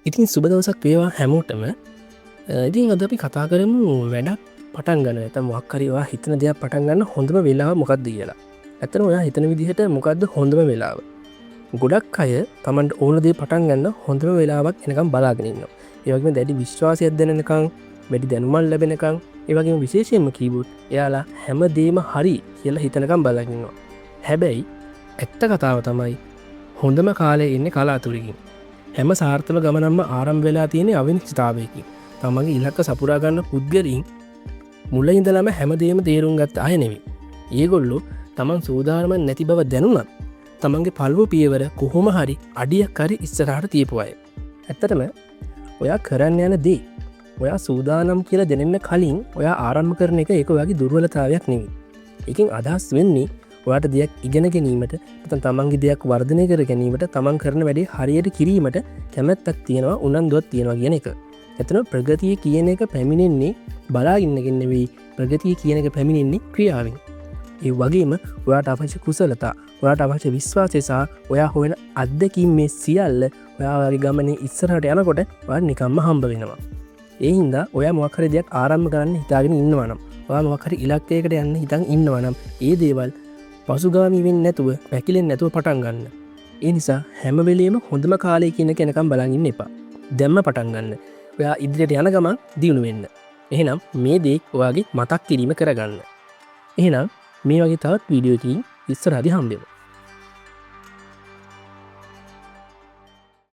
ඉතින් සුබ දවසක් වේවා හැමෝටම. ඉතින් අද අපි කතා කරමු වැඩක් පටන් ගන්න නැත්නම් මොකක් හරි ඔයා හිතන දෙයක් පටන් ගන්න හොඳම වෙලාව මොකක්ද කියලා. ඇත්තටම ඔයා හිතන විදිහට මොකක්ද හොඳම වෙලාව? ගොඩක් අය තමන්ට ඕන දේ පටන් ගන්න හොඳම වෙලාවක් එනකම් බලාගෙන ඉන්නවා. ඒ වගේම දැඩි විශ්වාසයක් දැනෙනකම්, වැඩි දැනුමක් ලැබෙනකම්, ඒ වගේම විශේෂයෙන්ම කිව්වොත් එයාලා හැම දේම හරි කියලා හිතනකම් බලාගෙන ඉන්නවා. හැබැයි ඇත්ත කතාව තමයි හොඳම කාලය එන්නේ කලාතුරකින්. හැම සාර්ථක ගමනක්ම ආරම්භ වෙලා තියෙන්නේ අවිනිශ්චිතතාවයකින්. තමන්ගේ ඉලක්ක සපුරා ගන්න පුද්ගලයින් මුල ඉඳලම හැමදේම තේරුම් ගත්ත අය නෙවෙයි. ඒගොල්ලෝ තමන් සූදානම නැති බව දැනුණත් තමන්ගේ පළමු පියවර කොහොම හරි අඩියක් හරි ඉස්සරහට තියපු අය. ඇත්තටම ඔයා කරන්න යන දේ ඔයා සූදානම් කියලා දැනෙන්න කලින් ඔයා ආරම්භ කරන එක ඒක ඔයාගේ දුර්වලතාවයක් නෙවෙයි. ඒකෙන් අදහස් වෙන්නේ ඔයාට දෙයක් ඉගෙන ගැනීමට, නැත්නම් තමන්ගේ දෙයක් වර්ධනය කර ගැනීමට, තමන් කරන වැඩේ හරියට කිරීමට කැමැත්තක් තියෙනවා, උනන්දුවක් තියෙනවා කියන එක. එතන ප්‍රගතිය කියන එක පැමිණෙන්නේ බලා ඉන්නගෙන් නෙවෙයි, ප්‍රගතිය කියන එක පැමිණෙන්නේ ක්‍රියාවෙන්. ඒ වගේම ඔයාට අවශ්‍ය කුසලතා, ඔයාට අවශ්‍ය විශ්වාසය සහ ඔයා හොයන අත්දැකීම් මේ සියල්ල ඔයා ඔයාගේ ගමනේ ඉස්සරහට යනකොට ඔයාට නිකම්ම හම්බ වෙනවා. ඒ හින්දා ඔයා මොකක් හරි දෙයක් ආරම්භ කරන්න හිතාගෙන ඉන්නවා නම්, ඔයා මොකක් හරි ඉලක්කයකට යන්න හිතන් ඉන්නවා නම්, ඒ දේවල් පසුගාමී වෙන්නේ නැතුව, පැකිලෙන්නේ නැතුව පටන් ගන්න. ඒ නිසා හැම වෙලේම හොඳම කාලය කියන එක එනකම් බලන් ඉන්න එපා. දැම්ම පටන් ගන්න. ඔයා ඉදිරියට යන ගමන් දියුණු වෙන්න. එහෙනම් මේ දේ ඔයාගේ මතක් කිරීම කරගන්න. එහෙනම් මේ වගේ තවත් වීඩියෝ එකකින් ඉස්සරහදී හම්බෙමු.